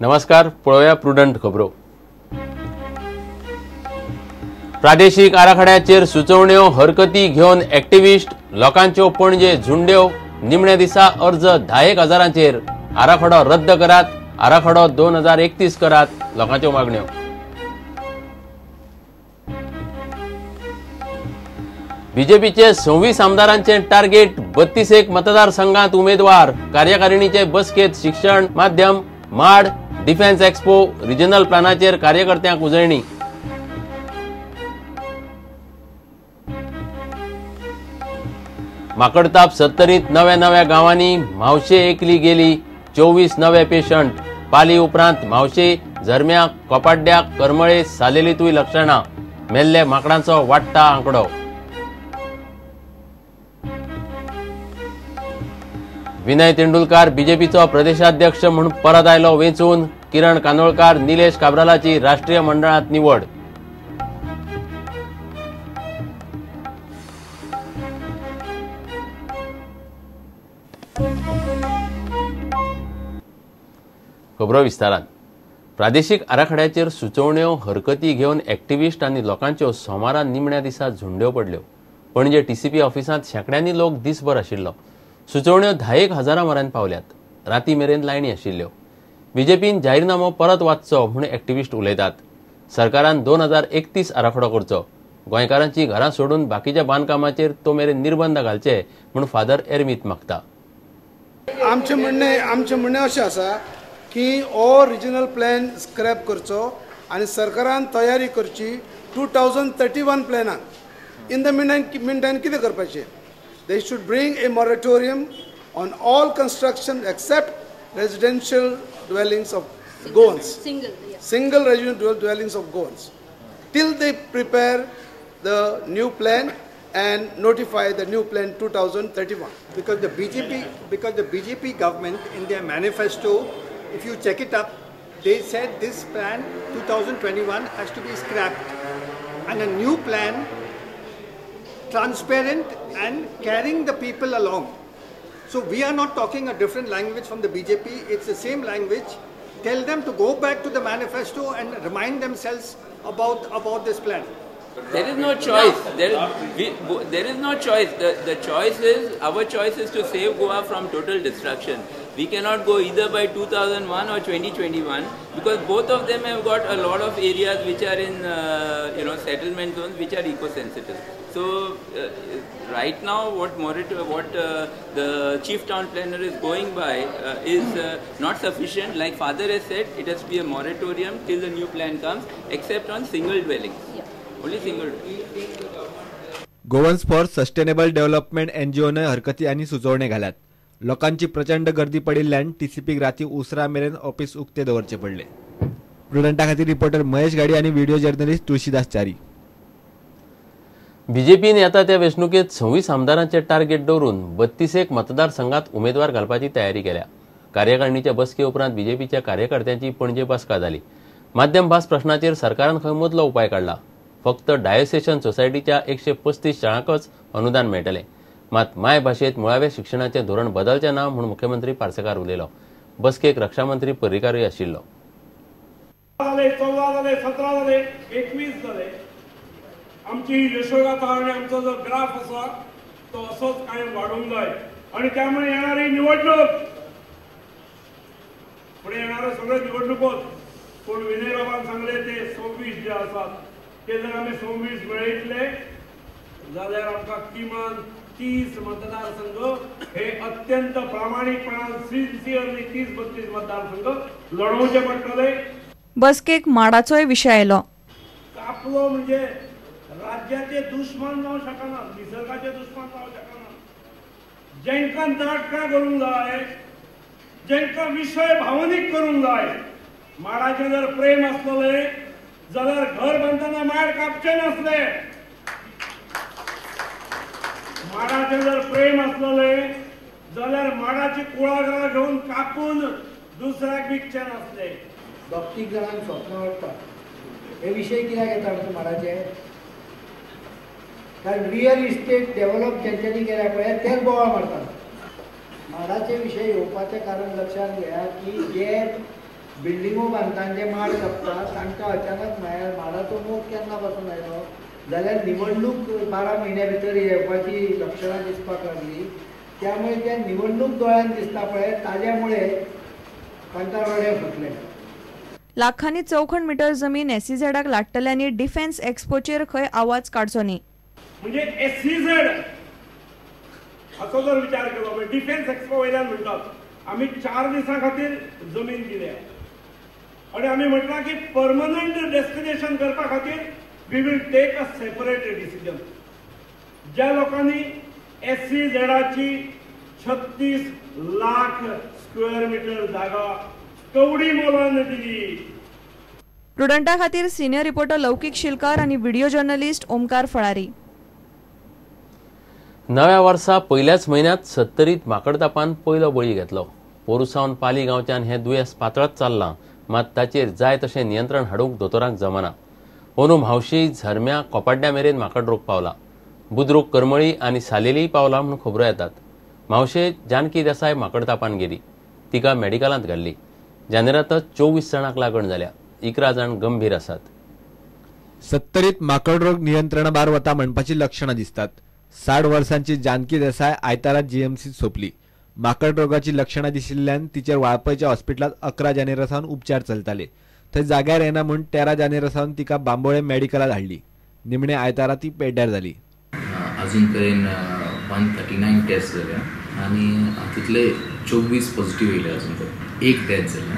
नमस्कार, पळोवया प्रुडंट खबरो. प्रादेशीक आराखड्याचेर सुचोवण्यो हरकती घेवन एक्टिविस्ट लोकांच्यो पणजे झुंड्यो. निमण्या दिसा अर्ज 10,000 हजारांचेर. आराखडो रद्द करात, आराखडो 2031 करात, लोकांच्यो मागण्यो. बीजेपीचे 26 आमदारांचे टार्गेट, 32 मतदारसंघात उमेदवार. कार्यकारिणीचे बसकेत शिक्षण माध्यम, माड, डिफेन्स एक्सपो, रिजनल प्लानाचेर कार्यकर्त्यांक उजळणी. माकडताप सत्तरीत नव्या नव्या गांवांनी म्हावशे एकली गेली, 24 नवे पेशंट. पाली उपरांत म्हावशे, झरम्या, कोपाड्या, करमळे, सालेलीतूय लक्षणां. मेल्ले माकडांचो वाडटा आंकडो. विनय तेंडुलकार बीजेपीचो प्रदेशाध्यक्ष म्हूण परत आयलो वेंचून. किरण कानोळकार, निलेश काब्रालाची राष्ट्रीय मंडळांत निवड. खबरो विस्तारान. प्रादेशीक आराखड्याचेर सुचोवण्यो हरकती घेवन एक्टिविस्ट आनी लोकांच्यो सोमारा निमण्या दिसा झुंड्यो पडल्यो. पणजे टीसीपी ऑफिसांत शेंकड्यांनी लोक दिसभर आशिल्लो. सुचोवण्यो 10,000 हजारां मेरेन पावल्यात. राती मेरेन लायनी आशिल्ल्यो. बीजेपीन जाहीरनामो परत वाचचो म्हूण एक्टिविस्ट उलयतात. सरकारान 2031 आराखडो करचो, गोंयकारांची घरां सोडून बाकीच्या बांदकामाचेर तो मेरेन निर्बंध घालचे म्हूण फादर एर्मीत मागता. आमचें म्हणणें अशें आसा की हो रिजनल प्लॅन स्क्रॅप करचो आनी सरकारान तयारी करची 2031 प्लॅनाक. इन the mean time कितें करपाचें? They should bring a moratorium on all construction except residential dwellings of Goans. Single residential dwellings of Goans till they prepare the new plan and notify the new plan 2031. Because the BJP government in their manifesto, if you check it up, they said this plan 2021 has to be scrapped and a new plan, transparent and carrying the people along. So we are not talking a different language from the BJP, it's the same language. Tell them to go back to the manifesto and remind themselves about this plan. There is no choice. There is no choice. The choice is, our choice is to save Goa from total destruction. We cannot go either by 2001 or 2021 because both of them have got a lot of areas which are in settlement zones which are eco-sensitive. So right now what the chief town planner is going by is not sufficient. Like father has said, it has to be a moratorium till the new plan comes, except on single dwellings. Yeah. Only single. Goans for sustainable development एनजीओने हरकती आनी सुचोवणे घाल्यात. लोकांची प्रचंड गर्दी पडिल्ल्यान टीसीपीक राती उसरा मेरेन office उक्ते दवरचे पडले. प्रुडंटा खातीर रिपोर्टर महेश गाडी आनी व्हिडिओ जर्नलिस्ट तुळशीदास च्यारी. बीजेपीन येता त्या वेंचणुकेत 26 आमदारांचे टार्गेट दवरून 32 मतदारसंघात उमेदवार घालपाची तयारी केल्या. कार्यकारिणीच्या बसके उपरांत बीजेपीच्या कार्यकर्त्यांची पणजे बसका जाली. माध्यम भास प्रश्नाचेर सरकारान खंय मदलो उपाय काडला. फक्त डायोसेशन सोसायटीच्या 135 शाळांकच अनुदान मेळटलें. मात मायभाशेंत मुळाव्या शिक्षणाचें धोरण बदलचें ना म्हूण मुख्यमंत्री पार्सेकार उलयलो. बसकेक रक्षामंत्री पर्रीकारूय आशिल्लो. 14 जाले, 17 जाले, 21 जाले. आमची यशोगाथा आनी आमचो जो ग्राफ आसा तो असोच कायम वाडूंक जाय आनी त्यामुळे येणारी निवडणूक, फुडें येणाऱ्यो सगळ्यो निवडणुकोच, पूण विनय बाबान सांगले ते 26 जे आसात ते जर आमी 26 मेळयतले जाल्यार आमकां किमान 30 मतदारसंघ हे अत्यंत प्रामाणीकपणान सिन्सियरली 30-32 मतदारसंघ लढोवचे पडटले. बसकेक माडाचोय विशय आयलो. आपलो म्हणजे राज्याचे दुश्मन जावं शकना, निसर्गाचे दुश्मन जावं शकना. जेंकां नाटकां करूंक जाय, जेंकां विशय भावनीक करूंक जाय. माडाचें जर प्रेम आसतलें जाल्यार घर बांदतना माड कापचें नासलें. माडाचें जर प्रेम आसलें जाल्यार माडाची कुळागरां घेवन कापून दुसऱ्याक विकचें नासलें. 2-3 जाणांक स्वप्न वाडटा हे विशय कित्याक येता म्हणटा माडाचे, कारण रियल इस्टेट डेव्हलप ज्यांच्यानी केल्या पळय तेच बोवाळ मारतात. माडाचे विशय येवपाचें कारण लक्षात घेया की जे बिल्डिंगो बांदतना जे माड कापता तांकां अचानक माडाचो मोग केन्ना पासून आयलो जाल्यार निवडणूक 12 म्हयन्या भितर येवपाची लक्षणां दिसपाक लागली. त्यामुळे ते निवडणूक दोळ्यान दिसता पळय ताज्यामुळे तांकां रडे फुटले. लाखांनी चौखण मिटर जमीन एसईझेडाक लाडटल्यांनी डिफेन्स एक्स्पोचेर खंय आवाज काडचो न्ही. म्हणजे एसईझेड हाचो जर विचार केलो डिफेन्स एक्स्पो वयल्यान म्हणटात आमी 4 दिसां खातीर जमीन दिल्या आनी आमी म्हटलां की परमनंट डेस्टिनेशन करपा खातीर we will take a separate decision. ज्या लोकांनी एसईझेडाची 36 लाख स्क्वेअर मिटर जागा कवडी मोलान दिली. प्रुडंटा खातीर सिनियर रिपोर्टर लौकिक शिलकार आनी व्हिडिओ जर्नलिस्ट ओमकार फळारी. नव्या वर्सा पयल्याच म्हयन्यांत सत्तरीत माकडतापान पयलो बळी घेतलो. पोरूं सावन पाली गांवच्यान हें दुयेंस पातळत चल्लां, मात ताचेर जाय तशें नियंत्रण हाडूंक दोतोरांक जमना. अंदू म्हावशी झरम्या कोपाड्ड्या मेरेन माकड रोग पावला. बुद्रुक करमळी आनी सालेलीय पावला म्हूण खबरो येतात. म्हावशे जानकी देसाय माकडतापान गेली, तिका मेडिकलांत घाल्ली. जानेरांतच 24 जाणांक लागण जाल्या, 11 जाण गंभीर आसात. सत्तरीत माकड रोग नियंत्रणा भायर वता म्हणपाची लक्षणां दिसतात. 60 वर्सांची जानकी देसाय आयतारा जीएमसीत सोंपली. माकड रोगाची लक्षणां दिशिल्ल्यान तिचेर वाळपयच्या हॉस्पिटलांत 11 जानेरा सावन उपचार चलताले. थंय जाग्यार येना म्हूण 13 जानेरा सावन तिका बांबोळे मेडिकलात हाडली. निमणे आयतारा ती पेड्ड्यार जाली. अजून पर्यंत 139 टेस्ट जाल्या आनी हातूंतले 24 पॉझिटिव्ह येयले. अजून पर्यंत 1 डेथ जाल्या.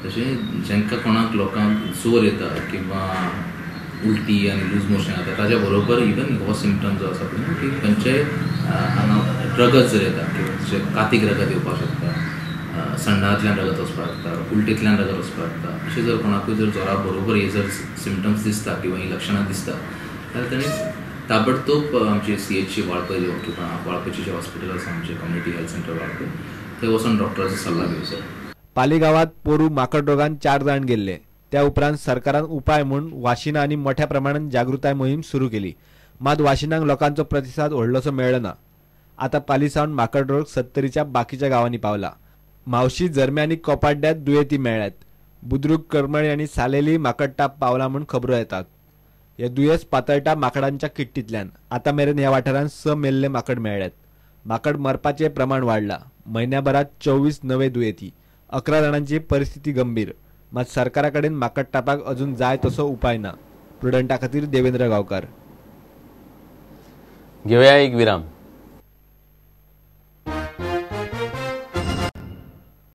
तशें जांकां कोणाक लोकांक जोर येता किंवा उलटी आनी लूज मोशन जाता ताच्या बरोबर इवन हो सिमटम जो आसा पळय की खंयचेय हांगा रगत जर येता किंवा कातीक रगत येवपाक शकता, संडांतल्यान रगत वचपाक शकता, उलटींतल्यान रगत वचपाक शकता, अशें जर कोणाकूय जर जोरा बरोबर हे जर सिमटम्स दिसता किंवा ही लक्षणां दिसता जाल्यार ताणें ताबडतोब आमचे CHC Valpoi किंवा वाळपयचें जें हॉस्पिटल आसा आमचें कम्युनिटी हेल्थ सेंटर वाळपय थंय वचून डॉक्टराचो सल्ला घेवचो. पाली गांवांत पोरूं माकड रोगान 4 जाण गेल्ले. त्या उपरांत सरकारान उपाय म्हूण वाशिनां आनी मोठ्या प्रमाणात जागृताय मोहीम सुरू केली. मात वाशिनांक लोकांचो प्रतिसाद व्हडलोसो मेळ्ळो ना. आतां पाली सावन माकड रोग सत्तरीच्या बाकीच्या गांवांनी पावला. म्हावशी झरम्या आनी कोपाड्ड्यांत दुयेंती मेळ्ळ्यात. बुद्रुक करमळी आनी सालेली माकडताप पावला म्हूण खबरो येतात. हे दुयेंस पातळटा माकडांच्या किट्टींतल्यान. आतां मेरेन ह्या वाठारांत 6 मेल्ले माकड मेळ्ळ्यात. माकड मरपाचें प्रमाण वाडलां. म्हयन्याभरात 24 नवे दुयेंती, 11 जाणांची परिस्थिती गंभीर. मात सरकारा कडेन माकडतापाक अजून जाय तसो उपाय ना. प्रुडंटा खातीर देवेंद्र गांवकार. घेवया एक विराम.